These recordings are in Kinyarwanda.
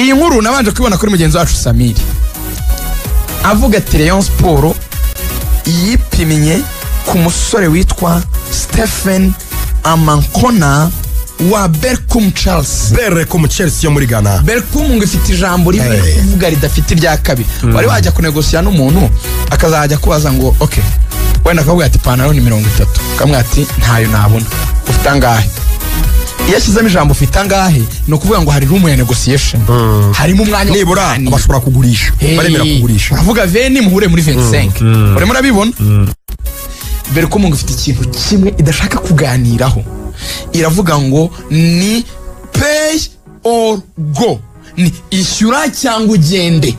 Iyi nkuru nabanje kubibona kuri mugenzi wacu Samiri, avuga ati Rayon Sport yipimye ku musore witwa Stephen Amankona wa Berekum Chelsea. Berekum Chelsea yo muri Ghana. Berekum ngo ifite ijambo rimwe kuvuga ridafite irya kabiri. Wari wajya kunegosiya n'umuntu akazajya kubaza ngo okay, wenda akavuga ati ipantaro ni 30, akamubwira ati ntayo nabona, ufite angahe? Iyo ashyizemo ijambo ufite angahe, ni ukuvuga ngo hari room ya negotiation, harimo umwanya wo nibura kuganira. Bashobora kugurisha, baremera kugurisha. Uravuga 20, muhure muri 25, urimo urabibona. Berekum ngo ifite ikintu kimwe idashaka kuganiraho, iravuga ngo ni pay or go, ni ishyura cyangwa ugende.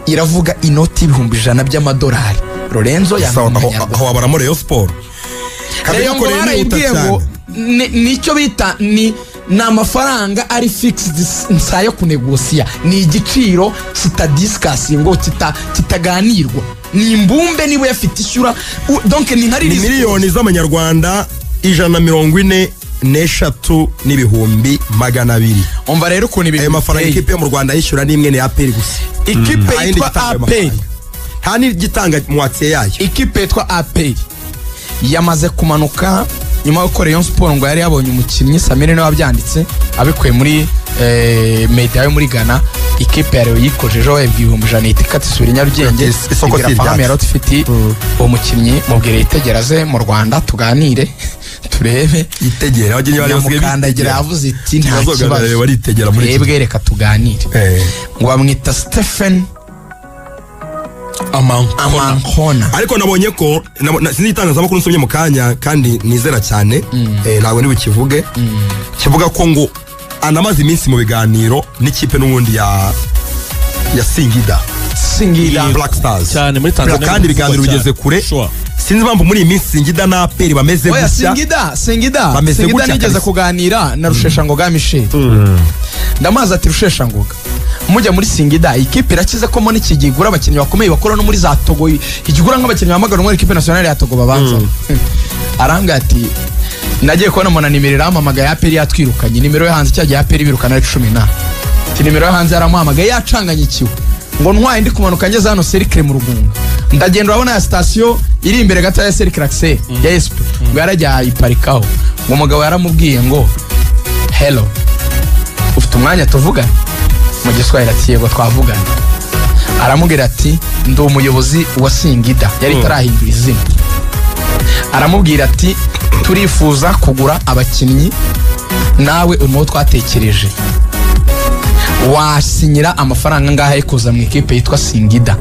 Iravuga inoti $100,000 by'amadolari. Lorenzo Sawa, yambaye aho umunyarwanda. Aho wabaramo Rayon Sport. Rayon ngo barayibwiye ngo nicyo bita ni amafaranga ari fixed, nsayo kunegosiya, ni igiciro kitadiscussingo, kitaganirwa, ni imbumbe, niba uyafite ishyura. Donc ni nka Ni release. 143,200,000. Umva rero ukuntu ibintu Ayo mafaranga biteye. ikipe yo mu Rwanda yishyura n'imwe, ni APR gusa. Ikipe Nta yindi yitwa gitanga ayo APR. mafaranga. Nta n'igitanga moitié yayo. Ikipe yitwa APR yamaze kumanuka nyuma y'uko Rayon Sport ngo yari yabonye umukinnyi. Samiri niwe wabyanditse abikuye muri media yo muri Ghana. Ikipe ya Rayon yikojejeho, bahembwa 100,000, ihita ikata isubira i Nyarugenge. Isoko Ibwira si Fahmi iryacu. ya Rotfiti, uwo mukinnyi mubwire yitegera aze mu Rwanda tuganire turebe. Itegera abakinnyi bari basigaye Nyamukandagira bitegera. yavuze iti nta Bazoganira, kibazo, baritegera muri iki twebwe reka tuganire. Ngo bamwita Stephen Amankona. Ariko nabonye ko sinzi itangazamakuru nsomye mu kanya kandi nizera cyane, ntabwo ndi bukivuge, kivuga ko ngo anamaze iminsi mu biganiro n'ikipe n'ubundi ya Singida. Singida. Black Stars. Cyane, muri Tanzania Kandi ibiganiro bivugwa bigeze cyane. kure. Sinzi impamvu muri iyi minsi Singida na APR bameze Oya. gutya. Singida, Singida, Bameze Singida gutya nigeze kabisa. kuganira na Rusheshangoga Michel, ndamazi ati Rusheshangoga, mujya muri Singida, ikipe irakize ko mo n'iki gihe igura abakinnyi bakomeye bakora no muri za Togo, igura nk'abakinnyi bahamagara muri équipe nationale ya Togo babanza. Arambwira ati nagiye kubona mbona nimero irampamagaye, APR yatwirukanye, nimero yo hanze, cyagiye APR birukana ari 10 na, ati nimero yo hanze yaramuhamagaye yacanganyikiwe, ngo ntwaye ndi kumanuka ngeze hano Cercle mu Rugunga, ndagenda urabona ya sitasiyo iri imbere gato ya Cercle Axel ya SP, ngo yarajya ayiparikaho, ngo umugabo yaramubwiye ngo hello, ufite umwanya tuvugane? Mu Giswahili ati yego twavugana. Aramubwira ati ndi umuyobozi wa Singida, yari itarahindura izina. Aramubwira ati turifuza kugura abakinnyi, nawe urimo twatekereje, wasinyira amafaranga angahe yo kuza mu ikipe yitwa Singida?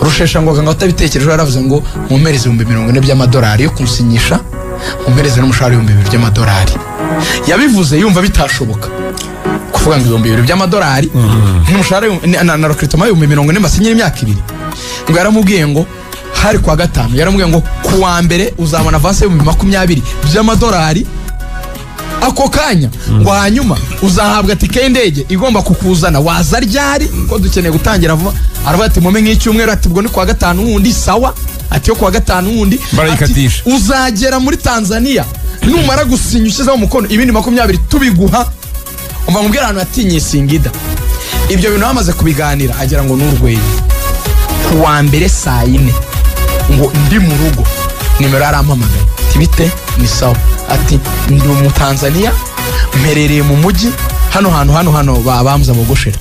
Rusheshangoga ngo atabitekerejeho yaravuze ngo mumpereze 40,000 by'amadolari yo kumusinyisha, mumpereze n'umushahara 2000 by'amadolari. Yabivuze yumva bitashoboka kuvuga ngo 2000 by'amadolari n'umushahara na recrutement 40,000 basinyira imyaka 2. Ngo yaramubwiye ngo hari kuwa gatanu, yaramubwiye ngo kuwa mbere uzabona avance 20,000 by'amadolari ako kanya, ngo hanyuma uzahabwa tike y'indege igomba kukuzana. Waza ryari ko dukeneye gutangira vuba? Aravuga ati mume nk'icyumweru. Ati ubwo ni kuwa gatanu wundi. Sawa, ati yo kuwa gatanu wundi. Barayikatisha. Ati, uzagera muri Tanzania numara gusinya ushyizeho umukono, ibindi 20 tubiguha. Umva nkubwire, ahantu yatinyiye Singida, ibyo bintu bamaze kubiganira agira ngo ni urwenya. Ku wa mbere saa 4 ngo ndi mu rugo, nimero yarampamagaye ati bite? Ni sawa. Ati ndi umutanzaniya, mperereye mu mujyi hano hantu hano hano bamza bogoshera,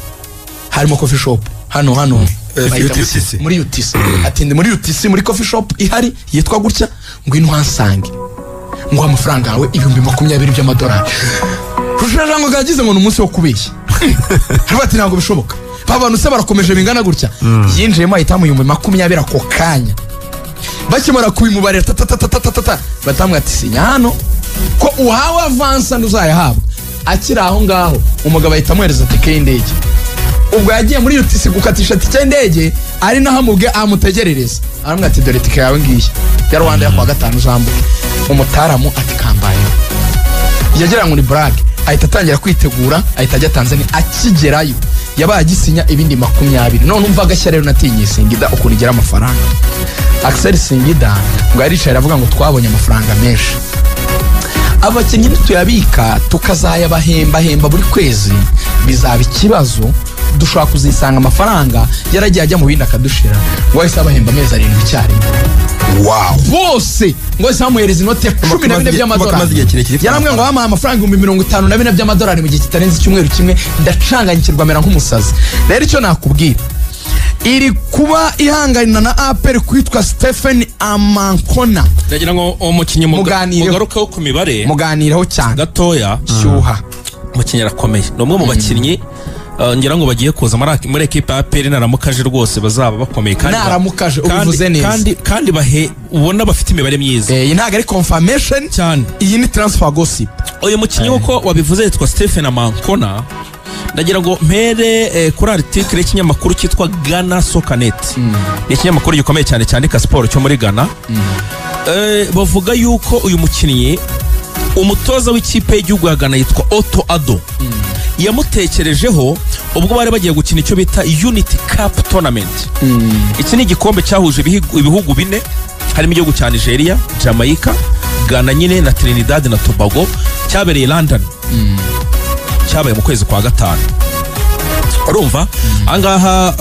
harimo coffee shop hano hano bahita UTC. Muri UTC. Ati ndi muri UTC muri coffee shop ihari yitwa gutya, ngwino uhansange ngo amafaranga yawe 20,000 by'amadolari. Rusheshangoga yagize ngo ni umunsi wo kubeshya. Aravuga ati ntabwo bishoboka, ba bantu se barakomeje bingana gutya? Yinjiyemo ahita amuha 20,000 ako kanya. Bakimara kubimubarira tatatatatata, batamwe ati sinya hano ko uhawe avansa ntuzayahabwa. Akiri aho ngaho umugabo ahita amuhereza tike y'indege. Ubwo yagiye muri UTC gukatisha tike y'indege, ari naho amubwe amutegerereza, aramubwira ati dore tike yawe ngiyi ya Rwanda ya kuwa gatanu, uzambuke. Umutaramu ati kambayeho, yagira ngo ni blague, ahita atangira kwitegura, ahita ajya Tanzania. Akigerayo yabaye agisinya ibindi 20. None umva agashya rero natinye Singida ukuntu igira amafaranga. Axel Singida ngo yaricaye aravuga ngo twabonye amafaranga menshi. Abakinnyi nituyabika tukazayabahemba hemba buri kwezi bizaba ikibazo, dushobora kuzisanga amafaranga yaragiye ajya mu bindi akadushira. Ngo wahise abahemba amezi 7 icyarimwe. Wow. Bose ngo wahise bamuhereza inoti ya 14 by'amadolari. Yaramwe ngo bamuha amafaranga 54 by'amadolari mu gihe kitarenze icyumweru kimwe. Ndacanganyikirwa mera nk'umusazi. Rero icyo nakubwira, iri kuba ihangana na APR kwitwa Stephen Amankona. Ndagira ngo umukinnyi mugarukeho ku mibare, muganireho cyane gatoya. Shyuha umukinnyi arakomeye, ni umwe mu bakinnyi ngira ngo bagiye kuza muri ekipe ya APR naramukaje rwose bazaba bakomeye, kandi naramukaje ubivuze neza, kandi bahe ubona bafite imibare myiza. Iyi ntago ari confirmation cyane, iyi ni transfer gossip. Uyu mukinnyi uko wabivuze yitwa Stephen Amankona. Ndagira ngo mpere kuri article y'ikinyamakuru cyitwa Ghana Soccernet. Ni ikinyamakuru gikomeye cyane cyandika siporo cyo muri Ghana. Bavuga yuko uyu mukinnyi umutoza w'ikipe y'igihugu ya Ghana yitwa Otto Addo yamutekerejeho ubwo bari bagiye gukina icyo bita Unity Cup Tournament. Iki ni igikombe cyahuje ibihugu bine, harimo igihugu cya Nigeria, Jamaica, Ghana nyine na Trinidad na Tobago, cyabereye London. Cyabaye mu kwezi kwa 5. Urumva ahangaha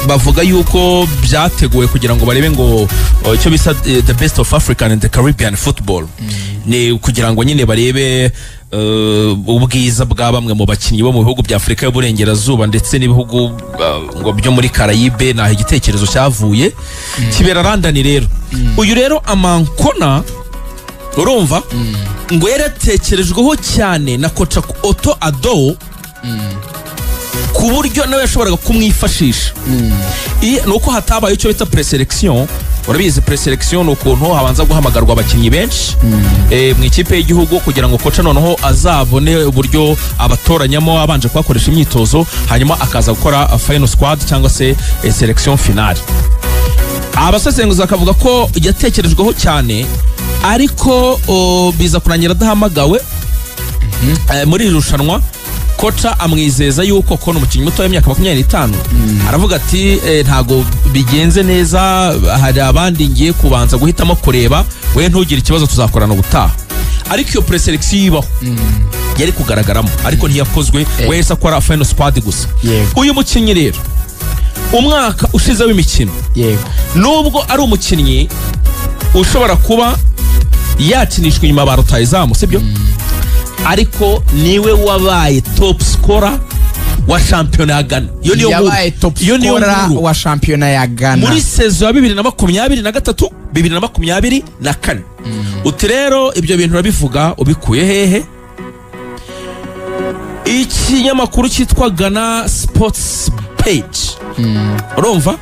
bavuga yuko byateguwe kugira ngo barebe ngo icyo bisa the best of African and the Caribbean football. Ni kugira ngo nyine barebe ubwiza bwa bamwe mu bakinnyi bo mu bihugu bya Afrika y'Uburengerazuba ndetse n'ibihugu ngo byo muri Caraïbe. Naho igitekerezo cyavuye kibera London. Rero uyu rero Amankona urumva ngo yaratekerejweho cyane na koca Otto Addo ku buryo nawe yashoboraga kumwifashisha. Nuko hatabaye icyo bita preselection. Urabizi preselection ni ukuntu habanza guhamagarwa abakinnyi benshi mu ikipe y'igihugu kugira ngo koca noneho azabone uburyo abatoranyamo abanje kubakoresha imyitozo, hanyuma akaza gukora final squad cyangwa se selection finale. Abasesenguzi bakavuga ko yatekerejweho cyane, ariko biza kurangira adahamagawe muri iri rushanwa. Koca amwizeza yuko ko umukinnyi muto w'imyaka 25 aravuga ati ntago bigenze neza, hari abandi ngiye kubanza guhitamo kureba, we ntugire ikibazo tuzakorana ubutaha. Ariko iyo preselection ibaho yari kugaragaramo, ariko ntiyakozwe, wese akora final squad gusa. Uyu mukinnyi rero umwaka ushize w'imikino, nubwo ari umukinnyi ushobora kuba yakinishwa inyuma ba rutahizamu, sibyo? Ariko niwe wabaye top scorer wa shampiyona ya Ghana. Iyo niyo yabaye top scorer wa shampiyona ya Ghana muri sezo ya 2023 2024. Uti rero ibyo bintu urabivuga ubikuye hehe? Ikinyamakuru cyitwa Ghana Sports Page. Urumva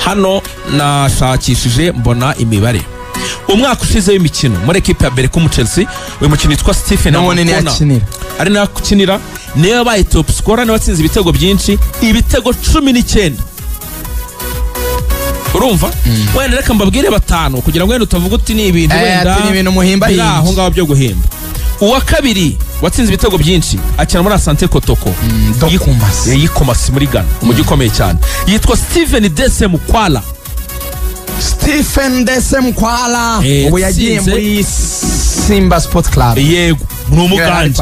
hano nashakishije mbona imibare. Umwaka ushize w'imikino muri ekipe ya Berekum Chelsea, uyu mukinnyi witwa Stephen Amankona ari nakinira, niwe yabaye top scorer, niwe watsinze ibitego byinshi, ibitego 19. Urumva wenda reka mbabwire batanu kugira ngo wenda utavuga uti ni ibintu wenda ni ibintu muhimba aho ngaho byo guhimba. Uwa kabiri watsinze ibitego byinshi akina muri Asante Kotoko Yikomasi muri Ghana, umujyi ukomeye cyane, yitwa Stephen Dese Mukwala. Stephen Dese Mukwala ubu yagiye muri Simba Sport Club. Yego, ni umugande.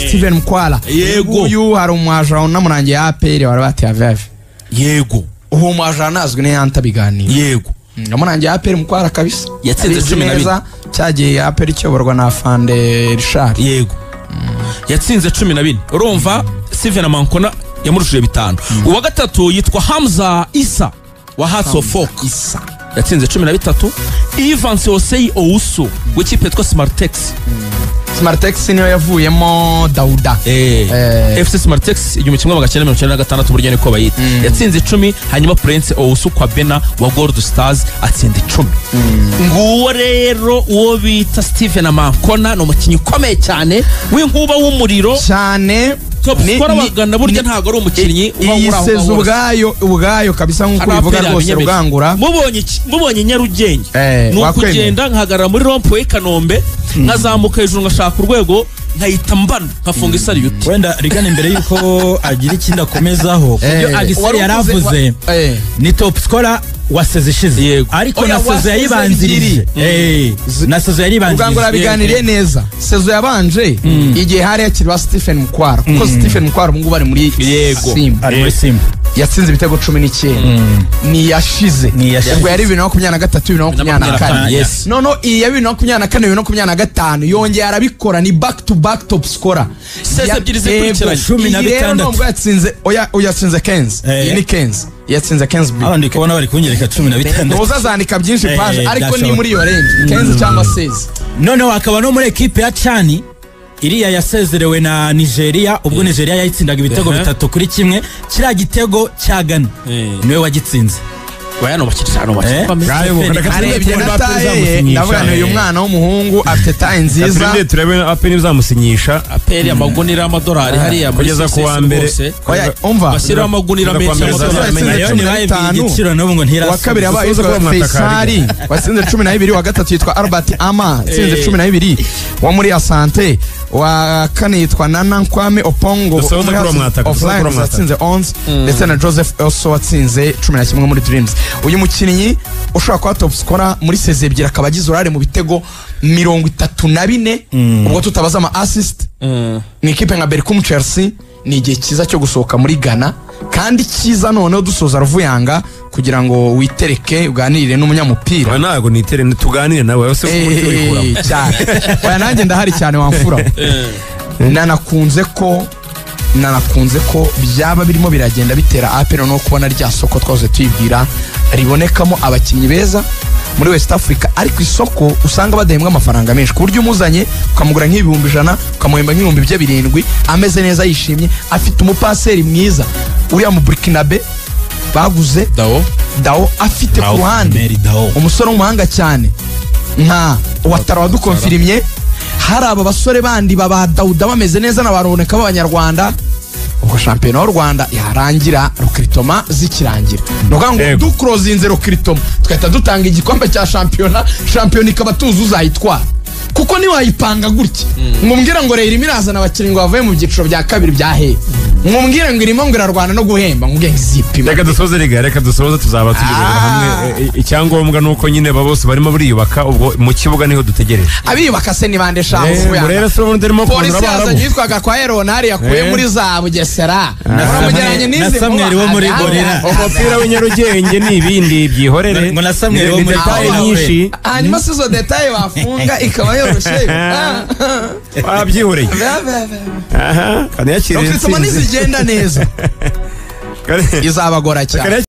Stephen Mukwala. Yego. Uyu hari umwaje unamurangiye APR wari bati aveve. Yego. Uwo mwaje anazwi ne yantabiganira. Yego. Ndamurangiye APR Mukwala kabisa. Yatsinze 12 cyagiye APR cyoborwa na Fande Richard. Yego. Yatsinze 14. Urumva Stephen Amankona yamurushije 5. Uwa gatatu yitwa Hamza Issa wa Hearts of Oak. Yatsinze 13. Evans Osei Owusu w'ikipe yitwa Smartex. Smartex niyo yavuyemo Dauda. FC Smartex 1996 buryo niko bayita. Yatsinze 10, hanyuma Prince Owusu kwa Bena wa Gold Stars atsinda 10. Nguwo rero uwo bita Stephen Amankona ni umukinnyi ukomeye cyane w'inkuba w'umuriro cyane. Top scorer wa Ghana burya ntago ari umukinnyi uba uraho ubwayo kabisa nkuko bivuga rwose rugangura. Mubonye Nyarugenge ni ukugenda nkahagarara muri rompuwe Kanombe nkazamuka hejuru ngashaka urwego Nkahita mbana nkafunga isariyuti. Wenda rigana imbere yuko agira ikindi akomezaho kubyo Agiseri yaravuze ni top scorer wa saison ishize, ariko na saison yayibanzirije, na saison yayibanzirije ubwo biganiriye neza. Saison yabanje igihe hari yakiri ba Stephen Mukwara, kuko Stephen Mukwara ubu ngubu ari muri Simba, ari muri Simba yatsinze ibitego 19 ni yashize ubwo yari 2023 2024. Nono iyi ya 2024 2025 yongeye arabikora, ni back to back top scorer seze ebyiri zikurikiranye 16. Nubwo yatsinze oya yatsinze Kenz, iyi ni Kenz yatsinze Kenz B. Abandi kubona bari kunyereka 16. Uzazandika byinshi page ariko ni muri iyo range Kenz cyangwa seze. Noneho akaba no muri equipe ya Chani iriya yasezerewe na Nigeria, ubwo Nigeria yayitsindaga ibitego 3-1, kiriya gitego cya Ghana niwe wagitsinze. Ndavuga uyu mwana w'umuhungu afite taye nziza, turebe APR izamusinyisha. APR amagunira y'amadolari hariya kugeza ku wa mbere, bashyiraho amagunira menshi y'amadolari. Uwa kabiri yabaye yitwa Faisal watsinze 12, wa gatatu yitwa Albert Ama atsinze 12 wa muri Asante, wa kane yitwa Nana Nkwame Opongo watsinze 11, ndetse na Joseph Oso watsinze 11 muri Dreams. Uyu mukinnyi ushobora kuba top scorer muri seze ebyiri akaba agize uruhare mu bitego 34, ubwo tutabaza ama assist. Ni ikipe nka Berkum Chelsea, ni igihe cyiza cyo gusohoka muri Ghana kandi cyiza noneho dusoza Ruvuyanga kugira ngo witereke uganirire n'umunyamupira. Ntabwo nitere tuganire nawe wese ukuramo cyane. Oya nanjye ndahari cyane wamfura. Nanakunze ko byaba birimo biragenda bitera APR no kubona rya soko twaze tuyibwira ribonekamo abakinnyi beza muri West Africa, ariko isoko usanga badahembwa amafaranga menshi, ku buryo umuzanye ukamugura nk'ibihumbi 100 ukamuhemba nk'ibihumbi 7 ameze neza yishimye, afite umupaseri mwiza uriya mu Burkinabe baguze Dao afite ku ruhande umusore w'umuhanga cyane nka Ouattara wadukonfirimye. Hari aba basore bandi baba Dauda bameze neza n'abaroneka b'abanyarwanda. Ubwo shampiyona y'u Rwanda yarangira recruitment zikirangira, nukuvuga ngo ducrosinze recruitment tugahita dutanga igikombe cya shampiyona, shampiyona ikaba tuzi uzayitwara, kuko niwayipanga gutya ngumbwira ngo rero imirazana abakinnyi ngo bavuye mu byiciro bya kabiri bya he, ngumbwira ngo irimo ngo irarwana no guhemba, ngumbwira ngo izipima. Reka dusoze rega, reka dusoze tuzaba tubirebera hamwe. Icyangombwa nuko nyine ba bose barimo buriyubaka, ubwo mu kibuga niho dutegereje. Abiyubaka se ni bande shaho murebe se ubundi ndimo kubona abarabu. Polisi yitwaga kwa Eronari yakuye muri za Bugesera, uramugeranye n'izi Samuel wo muri Gorira, umupira w'inyarugenge n'ibindi byihorere ngo na Samuel wo muri nyinshi. Hanyuma si zo detail bafunga ikaba yoroshye. Wabyihoreye. Aha, kandi yakiriye intsinzi. Nizigenda neza izabagora cyane.